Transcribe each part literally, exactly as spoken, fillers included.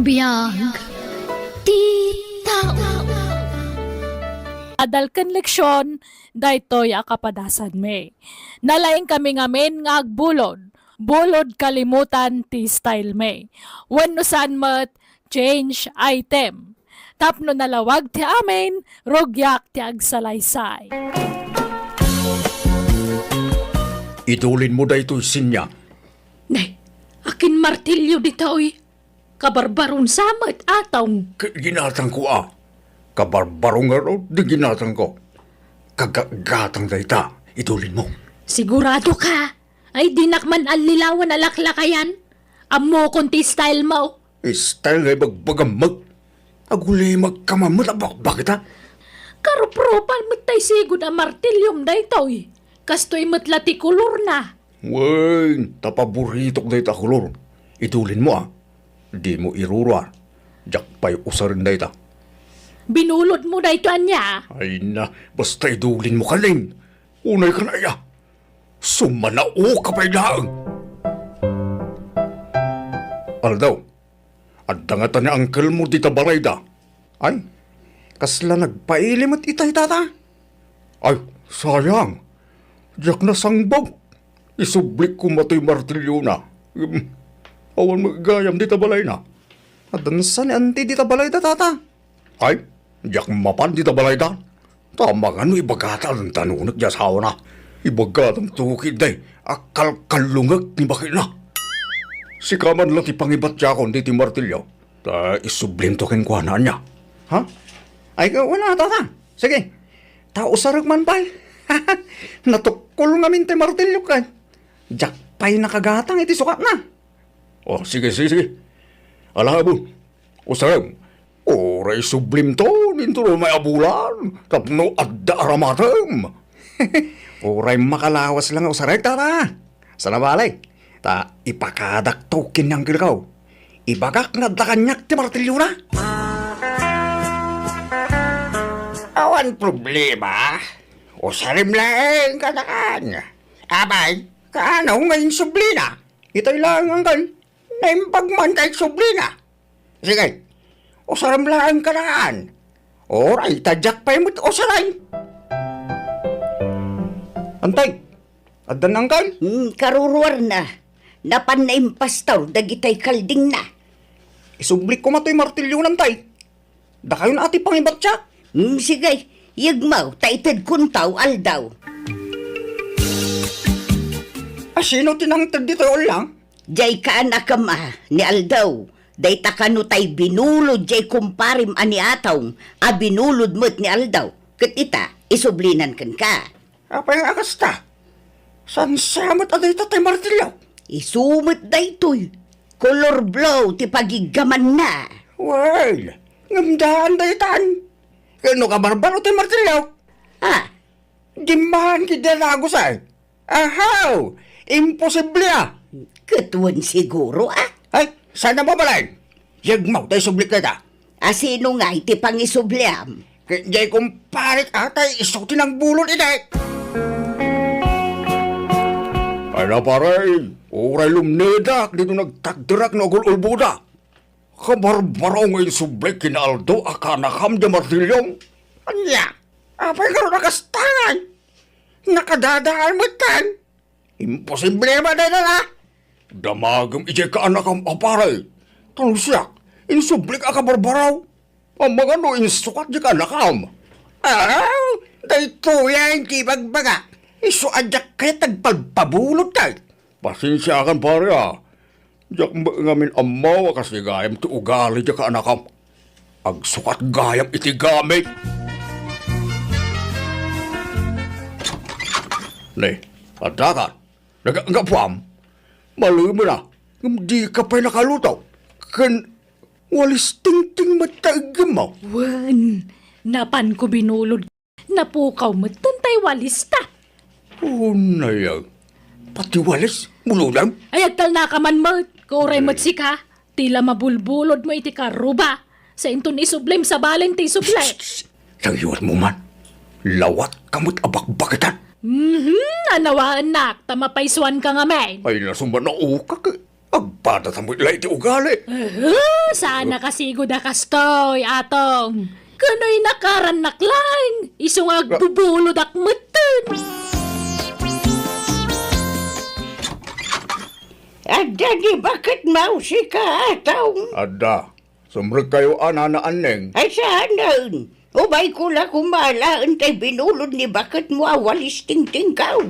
Biag ti tao. Adal ken leksion, daytoy a kapadasanmi. Nalaing kami ngamin nga agbulod. Bulod kalimutan ti style mi. Wenno saan met, change item. Tapno nalawag ti amin, rugiak ti agsalaysay. Idulinmo daytoy, Sinya. Nay, akin martilyo ditoy? Kabarbaron sa met, Atong. K-, ginatangko a. Kabarbaro ngarud ti ginatangko. Kagatgatang dayta, idulinmo. Sigurado ka? Ay, dinak man allilawan a laklakayan. Ammokon ti style mo. Style nga ibagbagam met. Agulimagka man met a bakbakit, a. Karuprupal met tay sigud a martilyom daytoy. Kastoy met la ti kolorna. Wen, ta paboritok dayta a kolor. Idulinmo, a. Dimo iruruar. Diak pay usaren dayta. Binulodmo daytoy ania? Ay na, basta idulinmo kanin. Unay ka na, aya. Sumanaoka pay laeng. Aldaw, adda ngata ni angkelmo dita balayda. Ay, kasla nagpaili met itay, tata? Ay, sayang. Diak nasangbag. Isublik koma toy martilyona. Ngem, awan met gayam dita balayna. Adda sa ni anti dita balayda, tata? Ay, diak mapan dita balayda. Ta mangano ibagata a dandanunek ti asawana. Ibagata a tukid day a kalkallungek ti baketna. Sika man la ti pangibatiakon ditoy martilyo. Ta isublimto kenkuana, ania? Ha? Ay, ka-, wala, tata. Sige. Ta usarek man pay. Natukkol ngamin ti martilyo ken. Diak pay nakagatang iti sukatna. O, sige, sige, sige. Alabon. Usarem. Uray sublimto, ninto may abulan. Tapno adda aramatem. Uray makalawas lang usarek, tata. Sana bale. Ta ipakadakto ken ni angkelko. Ibagak nga adda kaniak ti martilyona. Awan problema. Usarem laeng kanakan. Apay, kaano nga insublina? Itay laeng, angkel. Naimbag man ta insublina. Sige, usarem laeng kanakan. Uray, ta diak pay met usaren. Antay, addan, angkel? Hmm, karuruarna. Napanna impastor dagitay kaldingna. Isublik koma toy martilyona, antay. Dakayon a ti pangibatiak. Hmm, sige, yegmo, ta itedkonto, Aldaw. A, sino ti nangted ditoy ullang? Diay kaanakem a ni Aldaw. Dayta kano tay binulod diay kumparem a ni Atong a binulod met ni Aldaw. Ket ita, isublinan kenka. Apay nga kasta? Saan sa met a dayta tay martilyo? Isu met daytoy. Color blue ti pagiggamanna. Well, ngem daan daytan. Ken no kabarbaro ti martilyo? Ah. Dimmahan ketdi a naagusay. Ahaw! Imposible a! Ket wen siguro a. Ay, saan a mabalin? Yegmo ta isublik dayta. A, sino ngay ti pangisubliam? Ket diay kumparik a tay isu ti nangbulod idi. Ay na, pare, uray lumnedak ditoy nagtakderak no agul-ulboda. Kabarbaro nga insublik ken ni Aldo a kaanakam diay martilyom. Ania? Apay ngarud a kasta ngay? Nakadadaan metten. Imposible met dayta a. Damagem idiay kaanakam a pare. Ta no siak, insublik a kabarbaro. Amangan no insukat diay kaanakam. Ah, daytoyen ti ibagbagak. Isu a diak kayat agpalpabulod tay. Pasensiakan, pare, a. Diak met ngamin ammo a kasdi gayam ti ugali diay kaanakam. Agsukat gayam iti gamit. Ne, adda ka. Naganggapuam. Malemen a. Ngem dika pay nakaluto. Ken walis tingting met ta iggem mo. Wen, napanko binulod. Napukaw metten tay walista. Unay a, pati walis, bulodem? Ay, agtalnaka man met. Kuray met sika. Ti la mabulbulodmo iti karuba. Sainton isublim sabalen ti isubli. Shh, shh, shh. Sangiwatmo man. Lawat ka met a bakbakitan. Mhm, anawaennak, ta mapaysuanka ngamin. Ay, nasumanaoka ket. Ag- Padata met la iti ugali. Uhu, saan a kasigud a kastoy, Atong. Kanoy nakarannak laeng, isu nga agbubulodak metten. Adda ni baketmo, sika, Atong? Adda. Sumrekkayo a, Nana Anneng. Ay, saanen. Umayko la koma alaen tay binulod ni baketmo a walis tingtingkaw.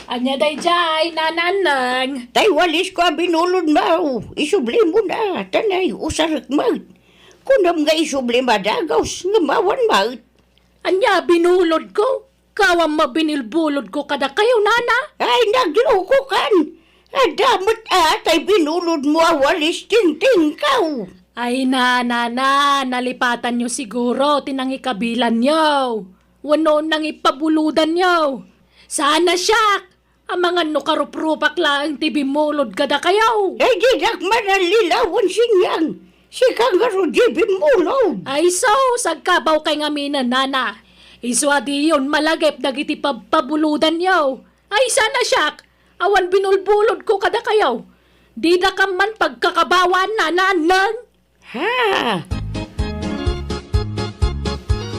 Ania daydiay, Nana Anneng? Tay walisko a binulodmo, isublimona, ta naay usarek met. Kunam nga isubli madagos, ngem awan met. Ania binulodko? Kawam a binulodko kadakayo, Nana? Ay, naglokokan! Adda met a tay binulodmo a walis tingtingkaw. Ay, Nana, nalipatanyo siguro ti nangikabilanyo wenno nangipabulodanyo. Saan a siak! Amangan no karuprupak laeng ti bimmulod kadakayo. Ay, dinak manallilawan, Sinyang. Sika ngarud ti bimmulod. Ay, sus, agkabawkay ngamin, Nana. Isu a diyon malagip dagiti pabpabulodanyo. Ay, saan a siak, awan binulbulodko kadakayo. Didakam man pagkakabawan, Nana Anneng. Ha?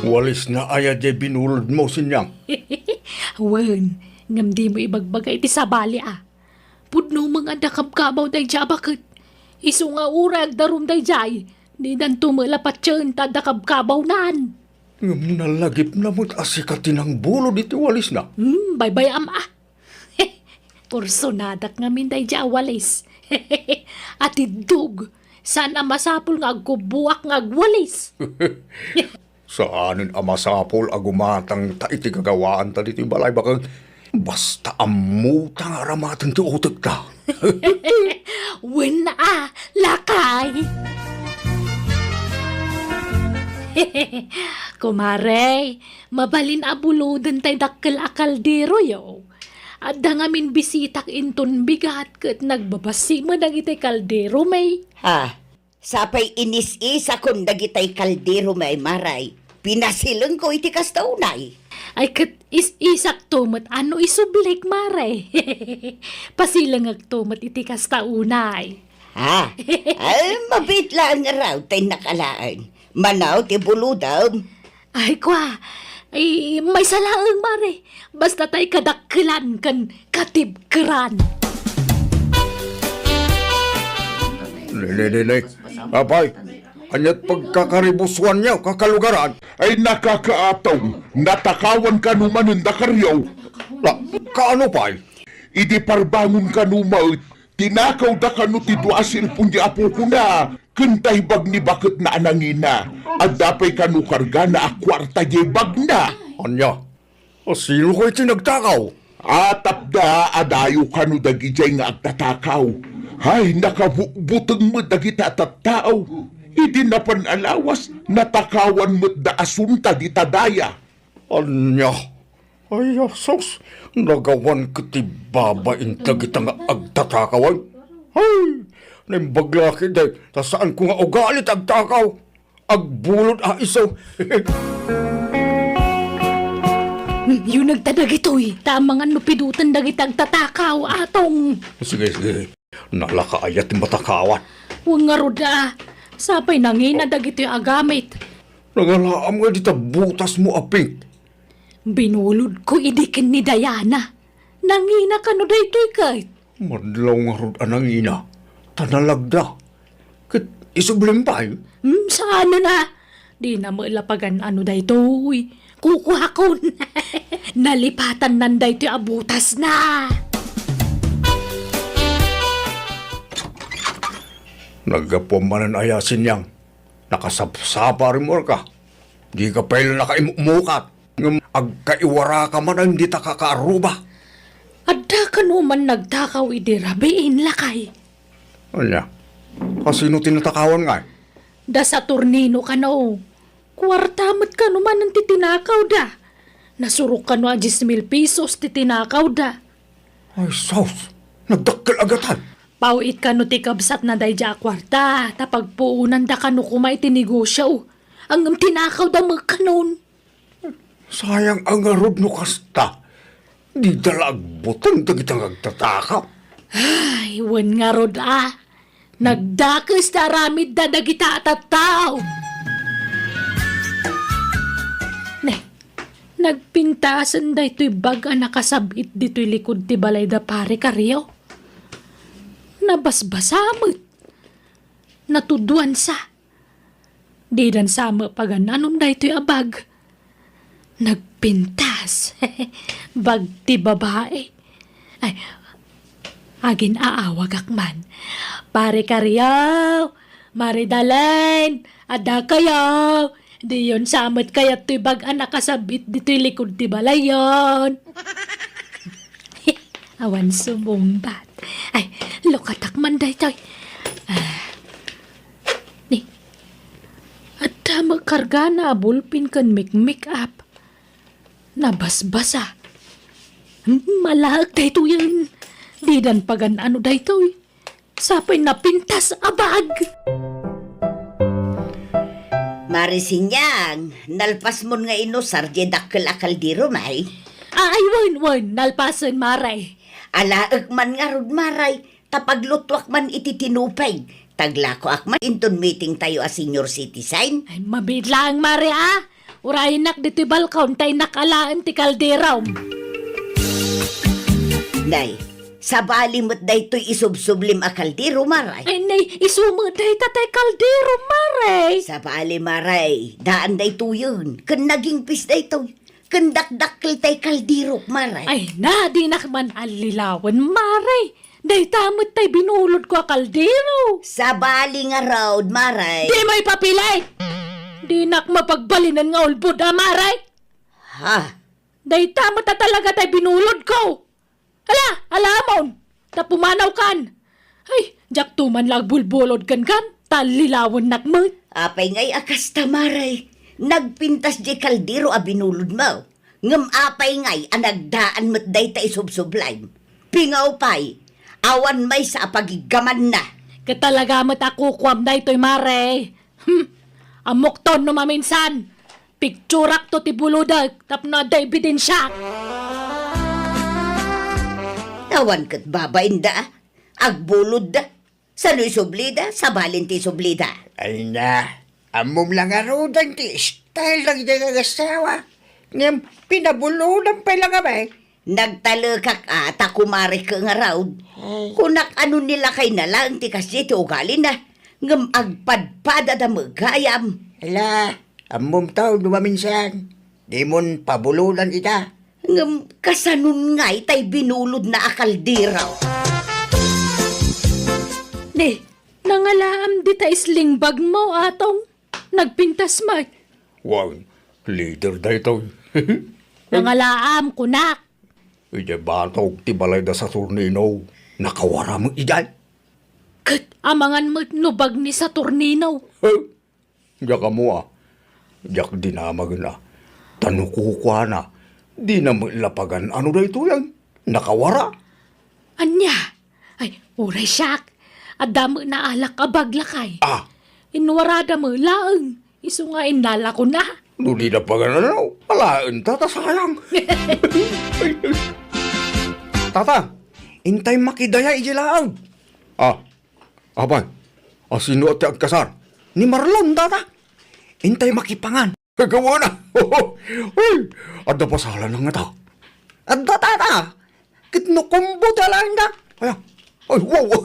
Walisna aya diay binulodmo, Sinyang? Wen, ngem dimo ibagbaga iti sabali a. Pudno met nga adda kabkabaw daydiay a baket. Isu nga uray agdarum daydiay, didanto met la patien ta adda kabkabawnan. Ngem nalagipna met a sika ti nangbulod iti walisna. Hmm, baybay-am a. Kursonadak ngamin daydiay a walis. Atiddog, saan a masapul nga agkubbuak nga agwalis. Saanen a masapul a gumatangta iti gagawaanta ditoy balay, baket basta ammota nga aramaten ti utekta. Wen a, lakay. Kumare, mabalin a buloden tay dakkel a kalderoyo. Adda ngamin bisitak inton bigat ket nagbabassit met dagiti kalderomi. Ha? Sapay inis-isakon dagitay kalderomi ay, Mare. Pinasilengko iti kasta unay. Ay, ket is-isakto met a no isublik, Mare. Pasilengekto met iti kasta unay. Ha? Ay, mabiit laeng ngarud tay nakalaan. Mano ti bulodem? Ay, kua. Ay, maysa laeng, Mare. Basta tay kadakkelan ken katibkeran. Nene, nene. Apay, ania't pagkakaribusuanyo, kakalugaran? Ay, nakakaatong, natakawan kano manen dakaryo. La, kaano pay? Idi parbangon kano met, tinakawda kano ti dua a cellphone ni apokona, ken tay bag ni baketna a nangina. Adda pay kano kargana a kuarta diay bagna. Ania? A, sino kay ti nagtakaw? Atapda a dayo kano dagidiay nga agtatakaw. Ay, nakabutbuteng met dagita a tattao. Idi napan a lawas, natakawan met da a sunta dita daya. Ania? Ay, a sus, nagawan ket ti babain dagita nga agtatakaw, ay. Ay, naimbag la ketdi, ta saanko nga ugali ti agtakaw. Agbulod a isu. Yunegta dagitoy, ta amangan no piduten dagiti agtatakaw, Atong. Sige, sige. Nalaka aya ti matakawan? Wen ngarud a, sapay nangina dagitoy a gamit. Nangalaam nga dita butasmo a pink. Binulodko idi ken ni Diana. Nangina kano daytoy ket? Madlaw ngarud a nangina, ta nalagda. Ket isublim pay? Hmm, saanen a. Dina met la pagan-ano daytoy. Kukuakon. Nalipatannan daytoy a butasna. Naggapuam manen aya, Sinyang? Nakasapsapa rimmuarka. Dika pay la nakaimukmukat. Ngem agkaiwaraka manen dita kakaarruba. Adda kano man nagtakaw idi rabiin, lakay? Ania? Kasino ti natakawan ngay? Da Saturnino kano. Kuarta met kano manen ti tinakawda. Nasurok kano a dies mil pesos ti tinakawda. Ay, sus! Nagdakkel a gatad! Paw-it kano ti kabsatna daydiay a kuarta, ta pagpuonanda kano koma iti negosio. Ngem tinakawda met kanon. Sayang a ngarud no kasta. Dida la agbuteng dagita nga agtatakaw. Ay, wen ngarud a. Nagdakes ti aramidda dagita a tattao. Ne, nagpintasen daytoy bag a nakasab-it ditoy likud ti balay da Pare Kario. Nabasbasa met. Natuduansa. Didan sa met pagan-anom daytoy a bag. Nagpintas. Bag ti babai. Ay, agin-aawagak man. Pare Kario, Mare Dalen, adda kayo. Diyon sa met kayat toy bag a nakasab-it ditoy likud ti balayon. Awan sumungbat. Ay, lukatak man daytoy. Ah, ni, adda met kargana a bulpen ken make-make up. Nabasbasa. Hmm, malaek daytoyen. Didan pagan-ano daytoy. Sapay napintas a bag. Mare Sinyang, nalpasmon nga inusar diay dakkel a kaldero, may? Ah, ay, wen, wen, nalpasen, Mare. Alaek man ngarud, Mare, ta paglutuak man iti tinupay. Taglakoak man inton meeting tayo a senior citizen. Ay, mabiit laeng, Mare, ah. Urayennak ditoy balkon ta innak alaen ti kalderom. Nay, sabali met daytoy isubsublim a kaldero, Mare. Ay, nay, isu met dayta tay kaldero, Mare. Sabali, Mare, daan daytoyen. Ken nagingpis daytoy. Ken dakdakkel tay kaldero, Mare. Ay na, dinak man allilawen, Mare. Dayta met tay binulodko a kaldero. Sabali ngarud, Mare. Dimo ipapili! Dinak mapagbalinen nga ulbod a, Mare. Ha? Dayta met a talaga tay binulodko. Ala, alamon, ta pumanawkan. Ay, diakto man la agbulbulod kenkan, ta allilawennak met. Apay ngay a kasta, Mare? Nagpintas diay kaldero a binulodmo. Ngem apay ngay a nagdaan met dayta isubsublim? Pingaw pay, awan maysa a pagiggamanna. Ket talaga met a kukuam daytoy, Mare. Hmm. Ammokton no maminsan, picturakto ti bulodek tapno adda ebidensiak. Awan ket babainda, agbulodda. Sano isublida? Sabalin ti isublida. Ay na, ammom la ngaruden ti style dagiti agassawa. Ngem pinabulodan pay la kami. Nagtalekak a ta kumarek ngarud. Ay. Kunak, ano ni lakayna laeng ti kasdiay ti ugalina. Ngem agpadpadada met gayam. Ala, ammom taw no maminsan. Dimon pabulodan ita. Ngem kasanon ngay tay binulodna a kaldero? Ni, nangalaam dita sling bagmo, Atong. Nagpintas met. Wen, leader daytoy. Nangalaam, kunak. Idiay batog ti balay da Saturnino, nakawara met idiay. Ket amangan met no bag ni Saturnino. Huh? Diak ammo a. Diak dinamagen a. Ta no kukuana, dina met la pagan-ano daytoyen. Nakawara. Ania? Ay, uray siak. Adda met naalak a bag lakay. Ah. Inwarada met laeng. Isu nga inlalakona. No dina pagan-ano, alaenta ta sayang. Tata, intay makidaya iti laeng. Ah, Apay, asino ti agkasar? Ni Marlon, tata. Intay makipangan. Kagawena. Ay, adda pasalan nga ta. Adda, tata. Ket no kumbo ti alaenda. Ay, ay, wow.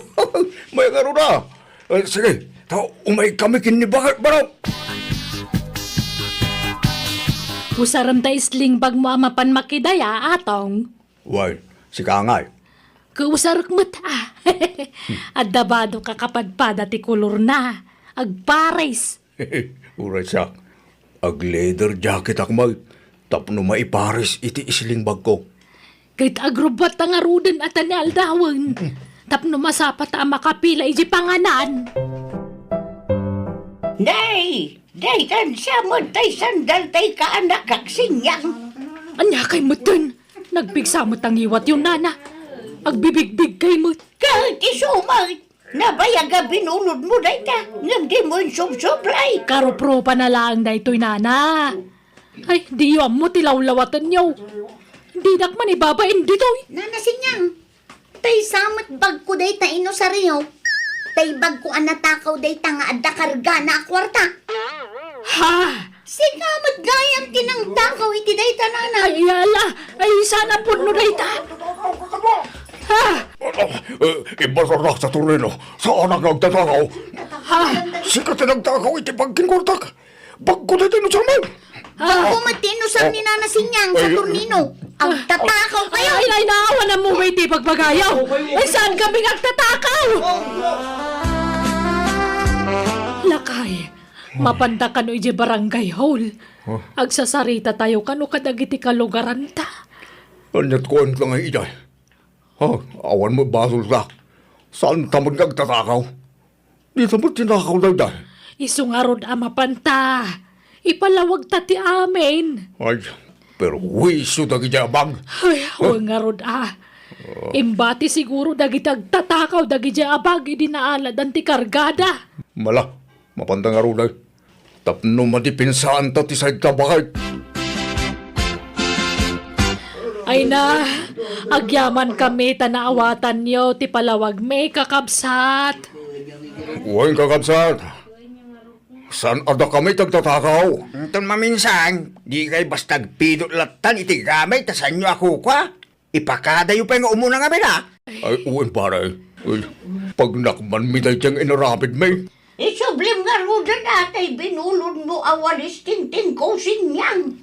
May ngaruna. Ay, sige, ta umay kami ken ni Bakit Baro. Usarem ta sling bagmo a mapan makidaya, Atong. Wen, sika ngay. Kausarek met, ah. Adda badok a kapadpada ti kolorna. Agpares. Uray siak, ag-leather jacketak met tapno maipares iti sling bagko. Ket agrubbuatta ngaruden a ta ni aldawen tapno masapata a makapila iti panganan. Nay! Daytan sa met tay sandal tay kaanak, Kagsinyang. Ania kay metten? Nagpigsa met a ngiwatyo, nana. Agbibigbig kay met. Ket isu met, nabayag a binulodmo dayta, ngem dimo insubsublay. Karuprupana laeng daytoy, nana. Ay, diyo ammo ti lawlawatenyo. Dinak man ibabain ditoy. Nana Sinyang, tay sa met bagko dayta inusaryo. Ta ibagko a natakaw dayta nga adda kargana a kuarta. Ha? Sika met gayam ti nangtakaw iti dayta, nanang. Ay, ala! Ay, saan a pudno dayta? Ha? Eh, imbasarnak, Saturnino. Saanak nga agtatakaw. Ha? Sika ti nagtakaw iti pagkinkuartak. Bagko dayta inusarmo. Bagko met ti inusar ni Nana Sinyang, Saturnino. Agtatakaw kayo. Ay, ay, naawan mo ba iti pagpagayaw? Ay, saan kami nga agtatakaw? Lakay, mapanta kano idiay barangay hall. Huh? Agsasarita tayo kano kadagiti kalugaranta. Aniat kuan nga idiay? Ha? Awan mo basolta. Saan ta met nga agtatakaw? Dita met tinakaw dayta. Isu ngarud a mapanta. Ipalawagta ti amin. Ay, perwisyo dagiti abag. Ay, awan ngarud a. Imbati siguro dagiti agtatakaw dagiti abag idi naaladan ti kargada. Mala, mapanta ngarud ay. Tapno madipensanta ti saydta baket. Ay na, agyaman kami ta naawatanyo ti palawagmi, kakabsat. Wen, kakabsat. Saan a dakami ti agtatakaw? Inton maminsan, di kay basta agpidot lattan iti gamit ta saanyo a kukua. Ipakadayo pay nga umuna ngamin, a? Ay, wen, pare. Ay, pagnakmanmi daydiay nga inaramidmi. Isublim ngaruden a tay binulodmo a walis tintingko, Sinyang.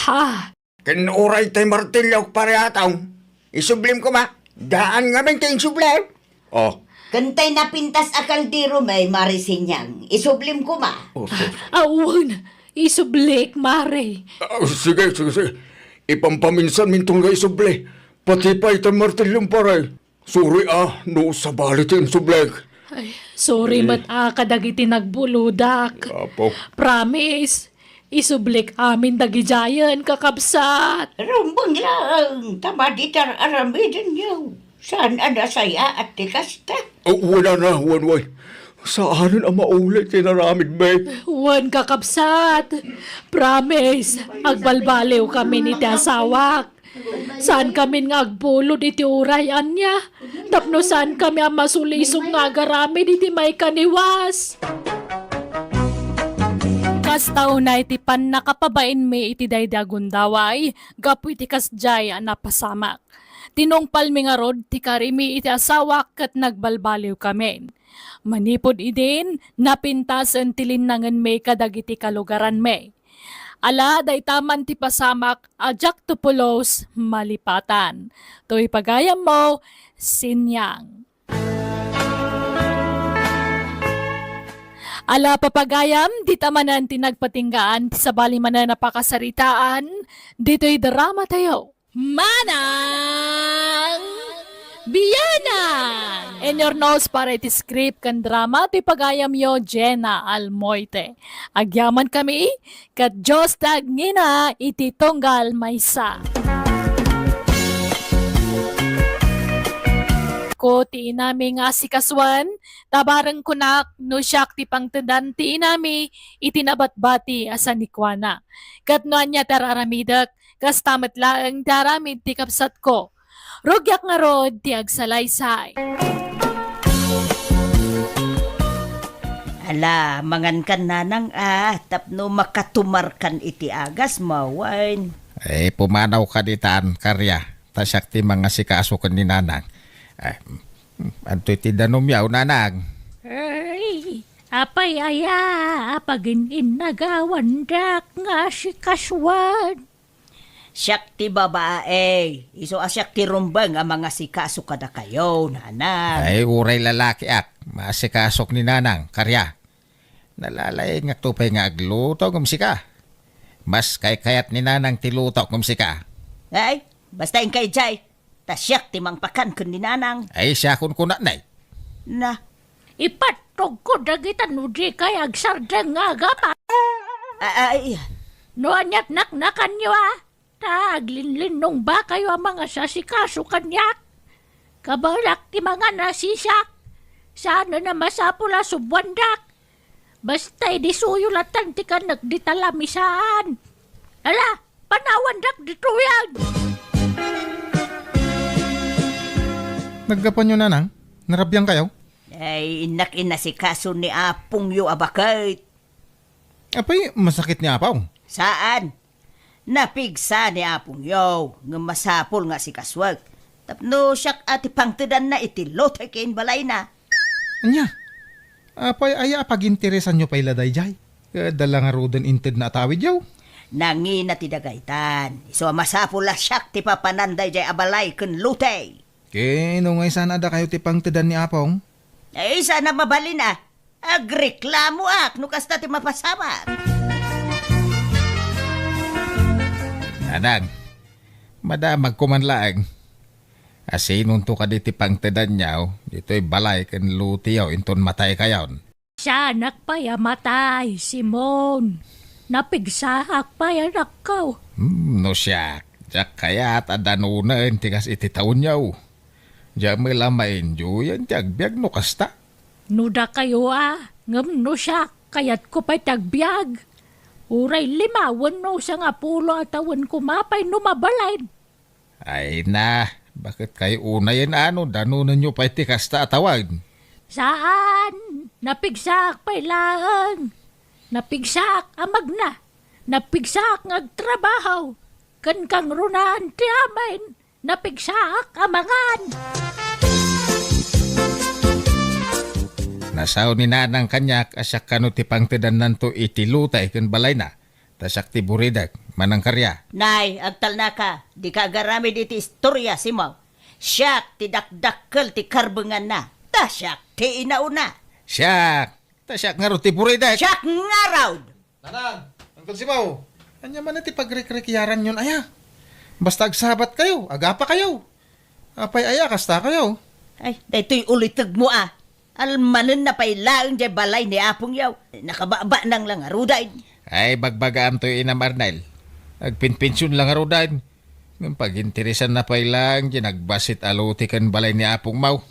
Ha? Ken uray tay martillo, pare Ataw. Isublim koma. Daan ngamin ti insubli. Ah. Ken tay napintas a kaldero, Mare Sinyang. Isublim koma. Oh, sus. Awan, isublik, Mare. Ah, sige, sige, sige. Ipampaminsanminton nga isubli. Pati pay tay martillom, pare. Sorry, a, no sabali ti insublik. Ay, sorry met a kadagiti nagbulodak. Apo. Promise, isublik amin dagidiayen, kakabsat. Rumbeng laeng, ta madi ti ar-aramidenyo. Saan a nasayaat ti kasta? Oh, wala na, wen, wen. Saanen a mauli ti inaramidmi. Wen, kakabsat. Promise, agbalbaliwkamin iti asawak. Saan kamin nga agbulod iti uray ania, tapno saan kami a masulisog nga agaramid iti maikaniwas. Kasta unay ti pannakapabainmi iti daydi a gundaway gapu iti kasdiay a napasamak. Tinungpalmi ngarud ti karimi iti asawak ket nagbalbaliwkamin. Manipud idin, napintasen ti linnangenmi kadagiti kalugaranmi. Ala, dayta man ti pasamak a diak to pulos malipatan. Toy pagayammo, Sinyang. Ala, papagayam, dita manen ti nagpatinggaan ti sabali manen a pakasaritaan ditoy drama tayo. Manang Bianang! Inurnos para iti script ken drama ti pagayamyo, Jenna Almoite. Agyaman kami ket Dios ti agngina iti tunggal maysa. Ko ti inami nga asikasuan, ta bareng kunak no siak ti pangtedan ti inami iti nabatbati a sanikuana. Ket no ania ti ar-aramidek, kasta met laeng ti aramid ti kabsatko. Rugiak ngarud ti agsalaysay. Ala, mangankan nanang a, tapno makatumarkan iti agasmo, wen. Eh, pumanawka ditan, Karya. Ta siak ti mangasikaso ken ni nanang. Eh, antoy ti danumyo, nanang? Ay, apay aya a pagin-innagawandak nga asikasuan? Siak ti babae, isu a siak ti rumbeng a mangasikaso kadakayo, nanang. Ay, uray lalakiak, maasikasok ni nanang, Karya. Nalalaingakto pay nga agluto ngem sika. Mas kaykayat ni nanang ti luto ngem sika. Ay, basta inka idiay, ta siak ti mangpakan ken ni nanang. Ay, siakon kunana, eh. Na. Ipattogko dagita no dikay agsardeng nga agama. A-, ay. No aniat naknakanyo, a, ta aglinlinnongbakayo a mangasasikaso kaniak. Kabaelak ti mangan a sisak. Saanen a masapul a suboandak. Basta idi suyo latan ti kannek dita lamisaan. Ala, panawandak ditoyen. Naggapuanyo, nanang? Narabiangkayo? Ay, innak inasikaso ni apongyo a baket. Apay, masakit ni apong? Saan. Napigsa ni apongyo, ngem masapul nga asikasuek. Tapno siak a ti pangtedanna iti lote ken balayna. Ania? Apay, aya a paginteresanyo pay la daydiay? Adda la ngaruden intedna a tawidyo? Nangina ti dagaytan. Isu a masapul a siak ti papanan daydiay a balay ken lote. Ken no nga saan a dakayo ti pangtedan ni apong? Ay, saan a mabalin a. Agreklamoak no kasta ti mapasamak. Nanang, madamagko man laeng. Asinonto kadi ti pangtedanyo ditoy balay ken loteyo inton mataykayon? Sianak pay a matay, Simon. Napigsaak pay, anakko. Hmm, no siak, diak kayat a danonen ti kas iti taonyo. Diak met la maindiyoen ti agbiag no kasta. No dakayo a, ngem no siak, kayatko pay ti agbiag. Uray lima wenno sangapulo a tawen koma pay no mabalin. Ay na, baket kay unayen a no danonenyo pay ti kasta a tawen? Saan, napigsaak pay laeng. Napigsaak a magna, napigsaak nga agtrabaho, ken kangrunaan ti amin, napigsaak a mangan. Nasao ni Nanang kaniak a siak kano ti pangtedannanto iti lote ken balayna. Ta siak ti buridek, manangkaria. Nay, agtalnaka, dika agaramid iti istoria, Simon. Siak ti dakdakkel ti karbenganna, ta siak ti inauna. Siak, ta siak ngarud ti buridek. Siak ngarud! Nanang, Uncle Simon, ania man ti pagrikrikiaranyon aya? Basta agsabatkayo, agapakayo. Apay aya, kastakayo? Ay, daytoy ulitegmo a. Almanenna pay laeng diay balay ni apongyo. Nakababanang la ngaruden. Ay, bagbagaamtoy, Inam Arnel. Agpenpension la ngaruden. Ngem paginteresanna pay laeng diay nagbassit a lote ken balay ni apongmo.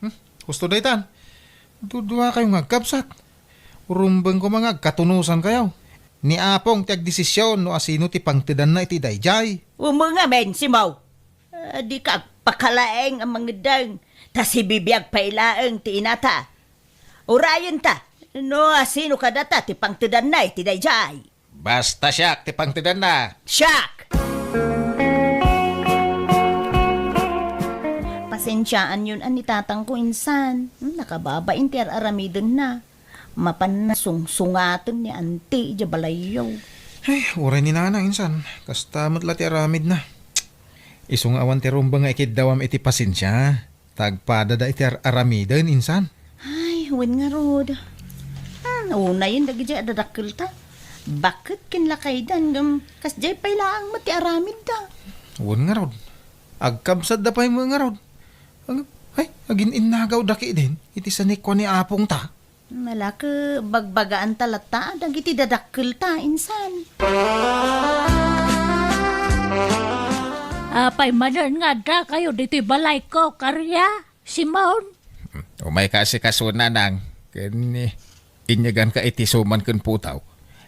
Hmm? Husto daytan. Duduakayo nga agkabsat. Rumbeng koma nga agkatunosankayo. Ni apong ti agdesisyon no asino ti pangtedanna iti daydiay. Umengamin, Simon. Ah, dika agpakalaeng a mangeddeng, ta sibibiag pay laeng ti inata. Urayenta, no asino kadata ti pangtedanna iti daydiay. Basta siak ti pangtedanna. Siak! Pasensiaanyon a ni tatangko insan. Hmm, nakababain ti ar-aramidenna. Mapanna sungsungaten ni anti idiay balayyo. Ay, uray ni Nanang insan. Kasta met la ti aramidna. Isu nga awan ti rumbeng nga ikiddawam iti pasensia, ta agpadada iti ar-aramiden insan. Ay, wen ngarud. Hmm, unayen dagidiay a dadakkelta. Baket ken lakaydan ngem kasdiay pay laeng met ti aramidda. Wen ngarud. Agkabsatda pay met ngarud. Ag-, ay, agin-innagawda ketdin iti sanikua ni apongta. Nalaka, bagbagaanta latta dagiti dadakkelta insan. Apay manen nga addakayo ditoy balayko, Karia, Simon? Umayka asikaso, Nanang, ken, eh, inyeganka iti suman ken putaw.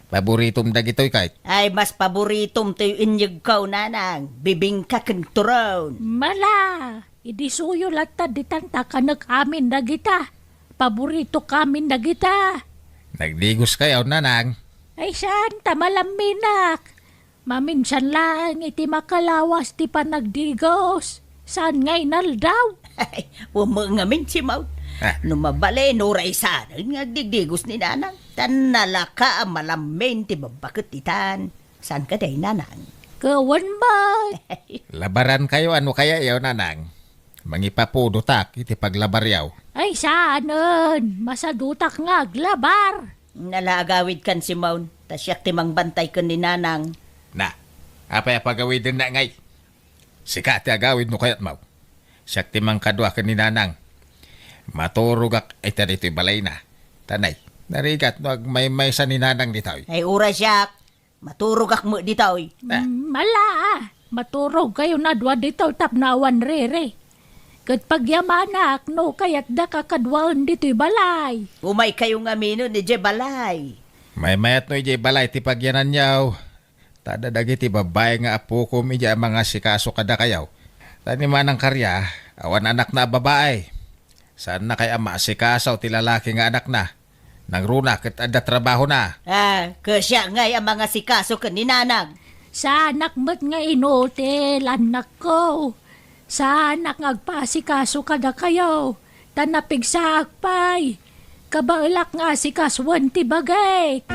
Paboritom dagitoy, kayat. Ay, mas paboritom toy inyegko, Nanang. Bibingka ken turon. Mala! Idi suyo latta ditan ta kanek amin dagita. Paboritok amin dagita. Nagdigoskayo, Nanang? Ay, saan ta malamminak. Maminsan laeng iti makalawas ti panagdigos. Saan nga inaldaw? Ay, umengamin, Simon. Ah. No mabalin, uray saan nga agdigdigos ni Nanang. Tan nalaka a malammin ti babbaket ditan. Saan kadi, Nanang? Kawan man. Labarankayo a no kayayo, Nanang. Mangipapudotak iti paglabaryo. Ay, saanen. Masadutak nga aglabar. Nala, agawidkan, Simon. Ta siak ti mangbantay ken ni Nanang. Na, apay a pagawidenna ngay? Sika ti agawid no kayatmo. Siak ti mangkadua ken ni Nanang. Maturogak ita ditoy balayna. Tanay, narigat no agmaymaysa ni Nanang ditoy. Ay, uray siak. Maturogak met ditoy. Ah. Mm, ala, maturogkayon a dua ditoy tapno awan riri. Ket pagyamanak no kayatdak a kaduaen ditoy balay. Umaykayo ngaminen idiay balay. Maymayat no idiay balay ti pagyananyo. Ta adda dagiti babbai nga appokom idiay a mangasikaso kadakayo. Ta ni Manang Karya, awan anakna a babbai. Saannakay a maasikaso ti lalaki nga anakna. Nangruna ket adda trabahona. Ah, ket siak ngay a mangasikaso ken ni Nanang. Saanak met nga inutil, annakko. Saanak nga agpaasikaso kadakayo, ta napigsaak pay. Kabaelak nga asikasuen ti bagik.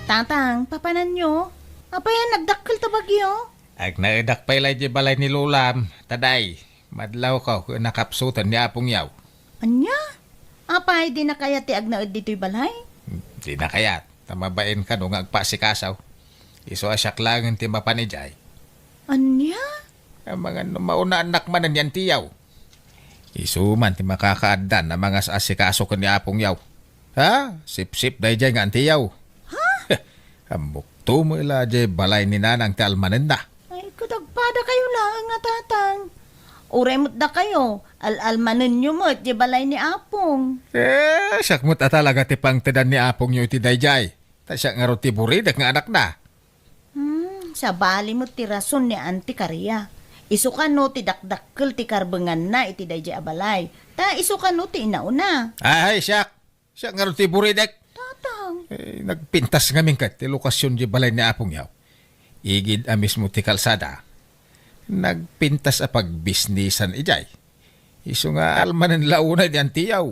Tatang, papananyo? Apay a nagdakkel ta bagyo? Agnaedak pay la idiay balay ni Lolam, ta day, madlawko ken nakapsuten ni Apong Yaw. Ania? Apay, dina kayat ti agnaed ditoy balay? Dina kayat, ta mabain kano nga agpaasikaso. Isu a siak laengen ti mapan idiay. Ania? Amangan no maunaannak manen ni Anti Yaw. Isu man ti makakaaddan a mangas-asikaso ken ni Apong Yaw. Ha? Sipsip daydiay nga Anti Yaw. Ha? Ammokto met la diay balay ni Nanang ti almanenna. Ay, ket agpadakayo laeng a tatang. Uray met dakayo, al-almanenyo met diay balay ni Apong. Eh, siak met a talaga ti pangtedan ni Apongyo iti daydiay. Ta siak ngarud ti buridek nga anakna. Hmm, sabali met ti rason ni Auntie Caria. Isu kano ti dakdakkel ti karbenganna iti daydiay a balay. Ta isu kano ti inauna. Ay, siak. Siak ngarud ti buridek. Tatang. Eh, nagpintas ngamin ket ti lokasion di balay ni Apong Yaw. Igid a mismo ti kalsada. Nagpintas a pagbisnisan idiay. Isu nga almanen la unay di Antiyaw.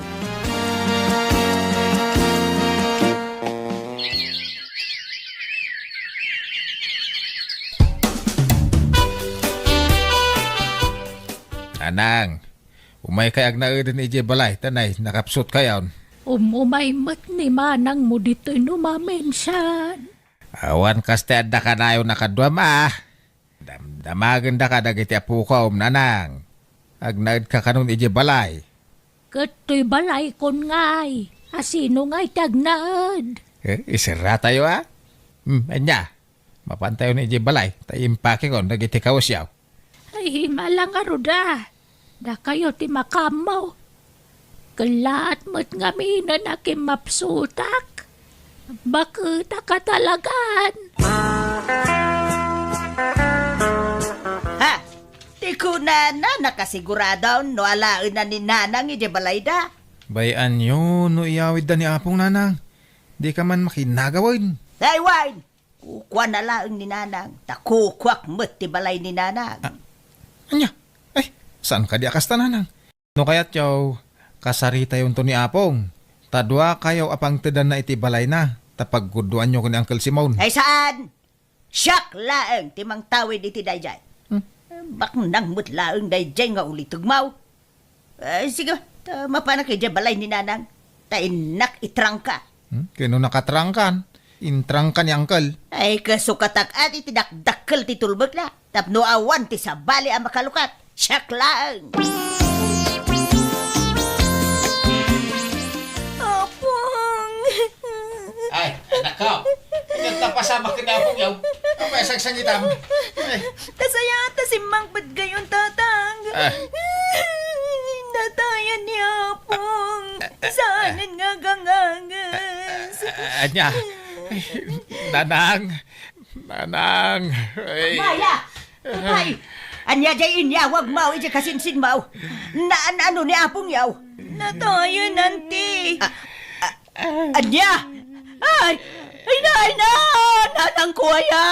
Nanang, umaykay agnaeden idiay balay, ta nay, nakapsutkayon. Um-, umay met ni manangmo ditoy no maminsan. Awan kas ti adda kanayon a kaduam a. Damdamagendaka dagiti apukom, Nanang. Agnaedka kanon idiay balay. Ket toy balaykon ngay, a sino ngay ti agnaed? Eh, iserratayo a? Hmm, ania? Mapantayon idiay balay, ta impakekon dagiti kawesyo. Ay, malangaruda. Dakayo ti makaammo. Kellaat met ngaminen a kimmapsutak. Baketak a talagan. Ha? Ti kunana, nakasigurado no alaenna ni Nanang idiay balayda? Bay-anyo no iyawidda ni Apong, Nanang. Dika man makinagawen. Ay, wen! Kukuana laeng ni Nanang, ta kukuak met ti balay ni Nanang. Ah, ania? Ay, saan kadi a kasta, Nanang? No kayatyo, kasaritayonto ni Apong. Ta duakayo a pangtedanna iti balayna, ta paggudduanyo ken ni Uncle Simon. Ay, saan? Siak laeng ti mangtawid iti daydiay. Hmm? Baknang met laeng daydiay nga ulitegmaw. Eh, sige, ta mapanak idiay balay ni Nanang. Ta innak itrangka. Hmm? Kano nakatrangkan? Intrangka ni Uncle. Ay, kasukatak adi ti dakdakkel ti tulbekna. Tapno awan ti sabali a makalukat. Siak laeng. Apong! Ay, anak ko. Ingat na pasamak ken Apong Yaw. Apay a sagsangitam? Ay. Ta sayaat ta simmangpet gayon, Tatang. Ah. Natayan ni Apong. Ah, ah, ah. Saanen nga agangages. Ah, ah, ania? Ay, Nanang. Nanang. Ay. Maya! Ay, ania jay inyawagmo idiay kasinsinmo? Naan-ano ni Apong Yaw? Natayen, Auntie. Ah, ah, ania? Ay! Ay, nay, na! Nanangko aya!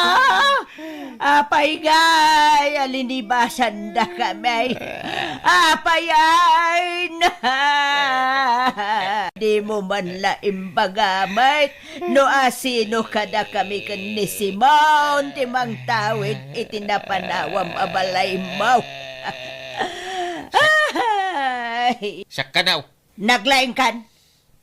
Apay ngay a linibasandakami? Apay ay na! Dimo man la imbaga met no asino kadakami ken ni Simon ti mangtawid iti napanawam a balaymo. Ay! Siak kano. Naglaingkan?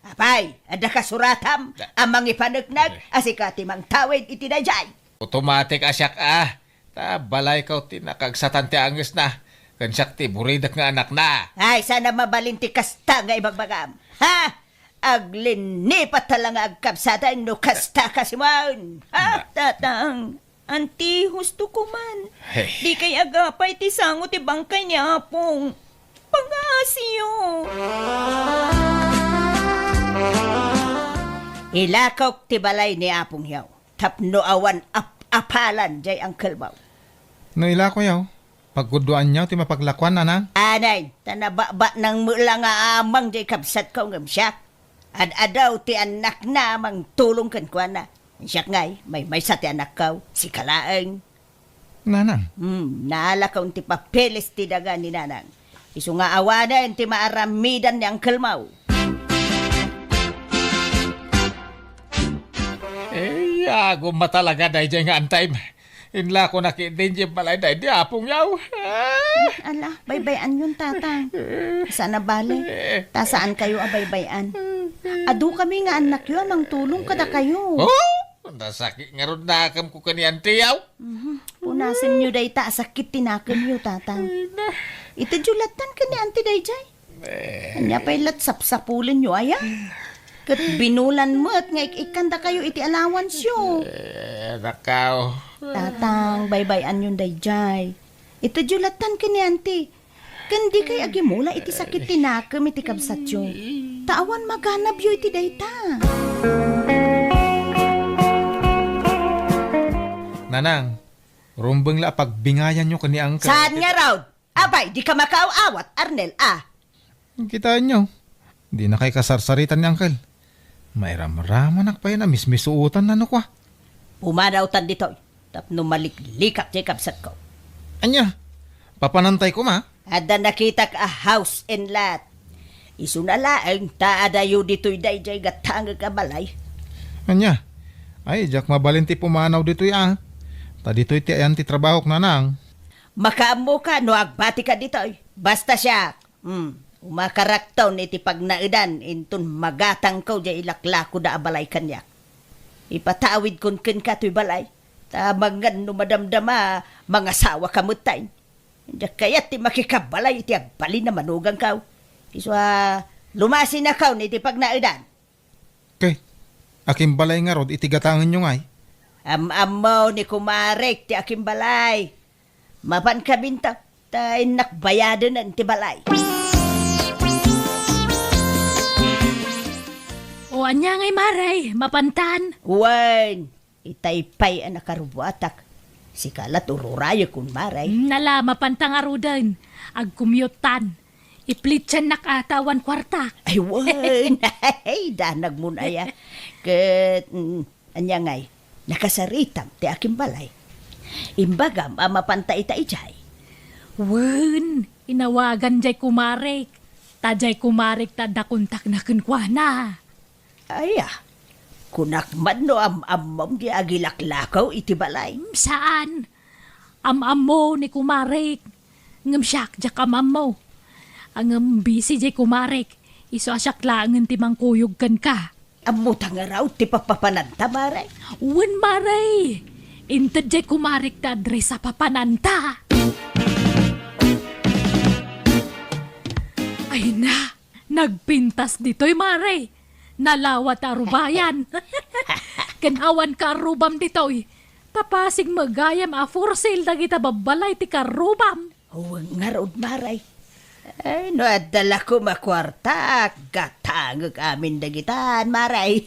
Apay, adda kasuratam a mangipaneknek a sika ti mangtawid iti daydiay? Automatic a siak a. Ta balayko ti nakaagsatan ti angesna. Ken siak ti buridek nga anakna. Ay, saan a mabalin ti kasta nga ibagbagam? Ha? Aglinnipat ta la nga agkabsatan no kasta ka, Simon. Ha, Tatang? Auntie, husto ko man. Hey. Dikay agapay ti sango ti bangkay ni Apong. Pangasiyo. Ilakok ti balay ni Apong Yaw tapno awan ap-apalan jay angkelmo. No ilakoyo, pagguduanyo ti mapaklakuan, nanang? Anay, ta nababatnang met la nga amang diay kabsatko ngem siak. Ad-adu ti annakna a mangtulong kenkuana. Siak ngay, maymaysa ti annakko, sika laeng. Nanang. Hmm, naalakon ti papeles ti daga ni nanang. Isu nga awanen ti maaramidan ni uncle mo. Eh, agum a talaga daydiay nga antayem. Inlako na ketdin diay balay daydi apongyo. Ah! Ala, baybay-anyon, tatang. Saan a bale, ta saankayo a baybay-an. Adu kami nga annakyo a mangtulong kadakayo. Oh! Nasakit ngarud nakemko ken ni antiyaw. Mhm. Punasenyo dayta a sakit ti nakemyo, tatang. Ay, na. Itedyo lattan ken ni anti daydiay. Eh. Ania pay lat sapsapulenyo aya? Ket binulan met nga ik-ikkandakayo iti allowance-yo. Eh, nakaw. Tatang, baybay-anyon daydiay. Itedyo lattan ken ni anti. Ken dikay agimula iti sakit ti nakem iti kabsatyo. Ta awan maganabyo iti dayta. Nanang, rumbeng la a pagbingayanyo ken ni Uncle. Saan ngarud? Apay, dika makaaw-awat, Arnel, a? Kitaenyo, dinakay kasarsaritan ni Uncle. Mairamramanak pay a mismisuotan no kua. Pumanawtan ditoy, tapno maliklikak diay kabsatko. Ania? Papanantay koma? Adda nakitak a house and lot. Isuna laeng ta adayo ditoy daydiay gatangek a balay. Ania? Ay, diak mabalin ti pumanaw ditoy a. Ta ditoy ti ayan ti trabahok, nanang. Makaammoka no agbatika ditoy. Basta siak, hmm, umakarakton iti pagnaedan inton magatangko diay ilaklakoda a balay kaniak. Ipatawidkon kenka toy balay, ta amangan no madamdama, mangasawaka metten. Diak kayat ti makikabalay iti agbalin a manugangko. Isu a, lumasinakon iti pagnaedan. Ket, akimbalay ngarud iti gatangenyo ngay? Am-ammo ni kumarek ti akimbalay. Mapankaminto, ta innak bayadenen ti balay. O, ania ngay, Mare? Mapantan? Wen, itay pay a nakarubuatak. Sika la ti ururayekon, Mare. Nala, mapanta ngaruden. Agkumyottan. Iplitsannak a ta awan kuartak. Ay, wen. Ay, danagmon aya. Ket, mm, ania ngay, nakasaritam ti akimbalay. Imbagam a mapanta ita idiay. Wen, inawagan diay kumarek. Ta diay kumarek ta adda kontakna kenkuana. Aya, kunak man no am-ammom ti agilaklakaw iti balay. Hmm, saan. Am-ammo ni kumarek. Ngem siak, diak am-ammo. Ngem busy diay kumarek. Isu a siak laengen ti mangkuyog kenka. Ammota ngarud ti papapananta, Mare? Wen, Mare. Inted diay kumarek ti address a papananta. Ay na, nagpintas ditoy, Mare. Nalawa ti arubayan. Ken awan kaarrubam ditoy. Ta pasig met gayam a for sale dagita babbalay ti kaarrubam. Wen ngarud, Mare. Ay, no adda la koma kuartak, gatangek amin dagitan, Mare.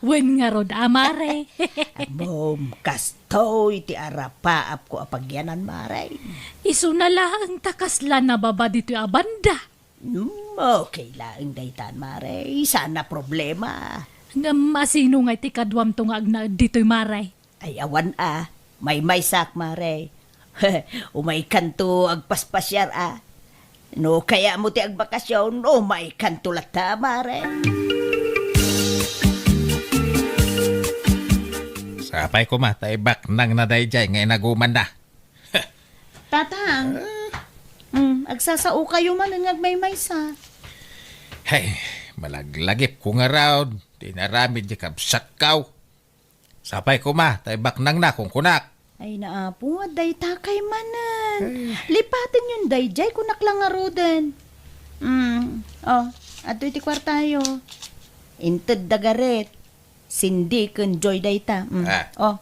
Wen ngarud a, Mare. Ammom, kastoy ti arapaapko a pagyanan, Mare. Isuna laeng ta kasla nababa ditoy a banda. Hmm, okay laeng daytan, Mare. Saan a problema. Ngem asino ngay ti kaduamto nga agnaed ditoy, Mare? Ay, awan a. Maymaysak, Mare. Umaykanto agpaspasiar a. No kayatmo ti agbakasyon, umaykanto latta, Mare. Sapay koma, ta ibaknangna daydiay nga inagumanna. Tatang, mm, agsasaokayo manen nga agmaymaysa. Hey, malaglagipko ngarud ti inaramid ti kabsatko. Sapay koma, ta ibaknangna, kunkunak. Ay, naapo, dayta kay manen. Ay. Lipatenyon daydiay, kunak la ngaruden. Mm, oh, adtoy ti kuartayo. Inted da Gareth, Cindy, ken Joy dayta. Mm. Ah. Oh,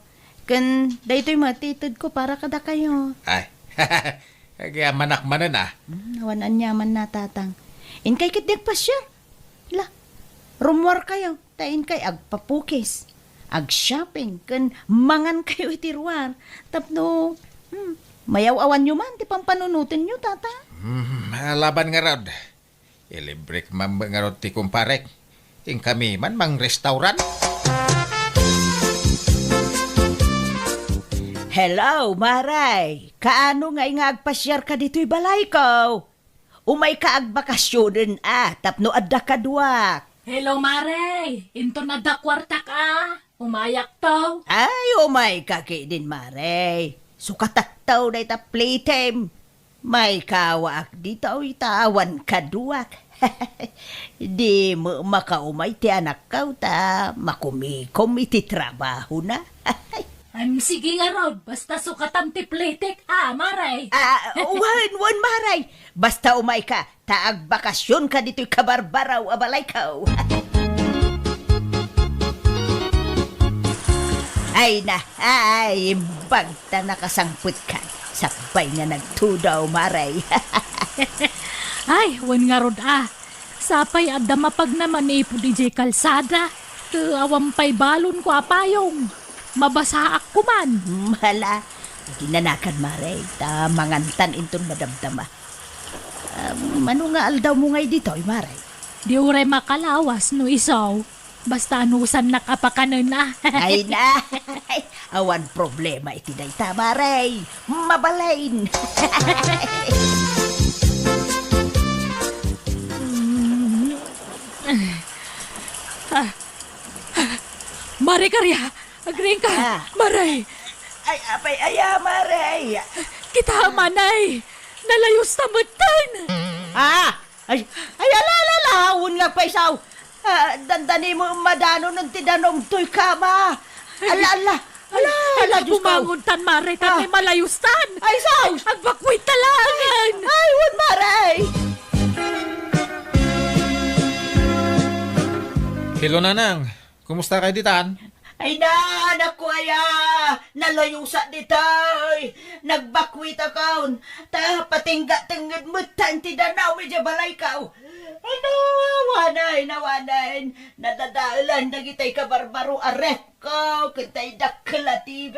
ken daytoy met ti itedko para kadakayo. Ay. Agyamanak manen, a. Mm, awan aniamanna, Tatang. Inkay ketdi agpasiar. La, rummuarkayo. Ta inkay agpapukis, agshopping, ken mangankayo iti ruar. Tapno, hmm, Mayaw-awanyo man ti pampanunotenyo, tata. Hmm, alaban ngarud. Ilibrek man ngarud ti kumparek. Inkami man mangrestauran. Hello, Maray. Kaano ngay nga agpasiarka ditoy balayko? Umayka agbakasyonen a tapno adda kaduak. Hello, Maray. Inton adda kuartak a, umayakto. Ay, umayka ketdin, Maray. Sukatakto dayta playtime. Maikawaak ditoy ta awan kaduak. Di met makaumay ti anakko ta makumikom iti trabahona. Am, sige ngarud, basta sukatam ti playtech, a, Maray. Ah, wen, wen, Maray. Basta umayka, ta agbakasyonka ditoy kabarbaraw a balayko. Ay na, ay, imbag ta nakasangpetka. Sakbay nga nagtudaw, Maray. Ay, wen ngarud a. Sapay adda mapagna manipud idiay kalsada. Ket awan pay balonko a payong. Mabasaak koman. Hala, aginanakan, Maray, ta mangantan inton madamdama. Ah, mano nga aldawmo ngay ditoy, Maray? Di uray makalawas no isu. Basta anusannak a pakanen a. Ay na, awan problema iti dayta, Maray. Mabalin. Ah, Maray Karia, agriingka. Ah. Maray. Ay, apay aya, Maray? Kita, Manay. Nalayusta metten. Ah, ay, ay, ala, ala, ala, wen nga agpaysaw. Ah, dandani mo madano non ti danom toy kama. Ala, ala, ala, ala, Diyos ko. Bumangon tan, Maray, tan, ah, malayustan. Ay, sus! Agbakwit ta laeng. Ay, wen, Maray. Hello, Nanang. Kumusta kayo ditan? Ay na, anak ko aya, nalayusak ditoy. Nagbakwitakon, ta patingga tengnged metten ti danom idiay balayko. Ay na, awanen, awanen. Nadadaelan dagitay kabarbaro a refko, ken tay dakkel a T V,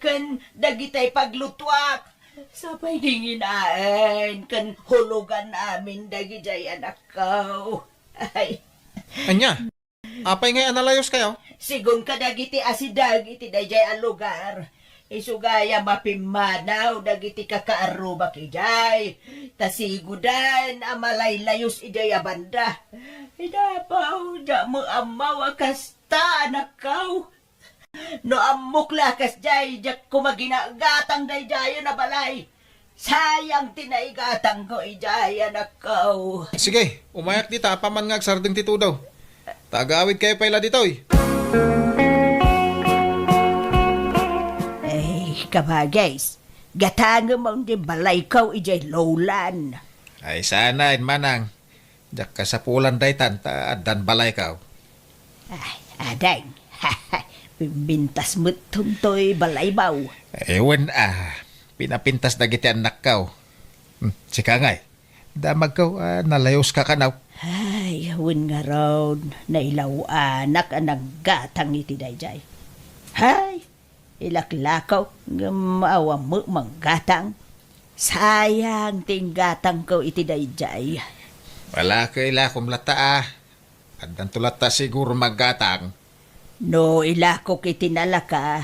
ken dagitay paglutuak. Sapay dinginaen, ken hulugan amin dagidiay anakko. Ay. Ania? Apay ngay a nalayuskayo? Sigun kadagiti asideg iti daydiay a lugar, isu gayam a pimmanaw dagiti kakaarrubak idiay, ta siguden a malaylayus idiay a banda. Ay, napaw, diak met ammo a kasta, anakko. No ammok la a kasdiay, diak koma ginagatang daydiayen a balay. Sayang ti naigatangko idiay, anakko. Sige, umayak dita, apaman nga agsardeng ti tudo. Ta agawidkayo pay la ditoy. Ay, kabagis, gatangem man ti balayko idiay lowland. Ay, saan, Manang. Diak kasapulan daytan ta addan balayko. Ay, ading. Pimpintas met toy balaymo. Ay, wen a, pinapintas dagiti annakko. Hmm, sika ngay, damagko a nalayuska kano. Ay, wen ngarud, nailaw-anak a nanggatang iti daydiay. Ay, ilaklako, ngem awan met manggatang. Sayang ti inggatangko iti daydiay. Ala, ket ilakom latta a. Addanto latta siguro manggatang. No ilakok iti nalaka,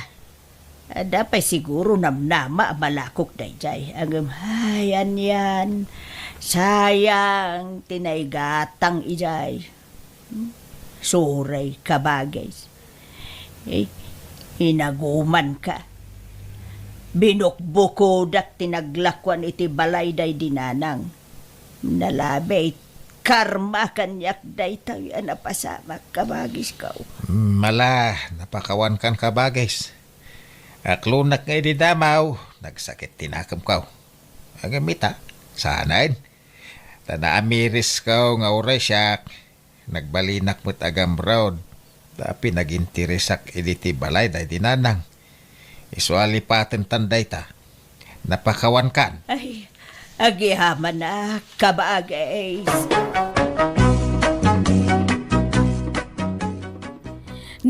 adda pay siguro namnama a malakok daydiay. Ngem, ay, anian, sayang ti naigatang idiay. Sorry, kabagis. Eh, inagumanka. Binukbukodak ti naglakuan iti balay daydi nanang. Nalabi, karma kaniak daytoy a napasamak, kabagisko. Mala, napakawankan, kabagis. Aklonak nga idi damaw, nagsakit ti nakemko. Ngem ita, saanen. Ta naamirisko nga uray siak, nagbalinak met a gamrod, ta pinaginteresak idi ti balay daydi nanang. Isu a lipaten tan dayta. Napakawankan. Ay, agyamanak, kabagis.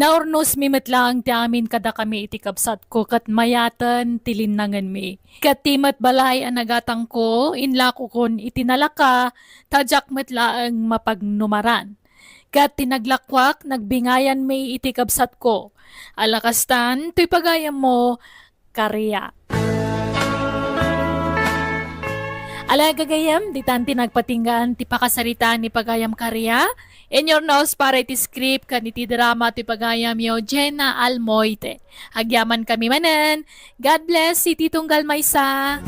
Naurnosmi met laeng ti amin kadakami iti kabsatko ket mayaten ti linnangenmi. Ket ti met balay a nagatangko, inlakokon iti nalaka, ta diak met laeng mapagnumaran. Ket ti naglakuak, nagbingayanmi iti kabsatko. Ala kastan, toy pagayammo, Karia. Ala gagayam, ditan ti nagpatinggaan ti pakasaritaan ni pagayam Karia. Inyurnos para iti script ken iti drama ti pagayamyo, Jenna Almoite. Agyamankami manen. God bless iti tunggal maysa.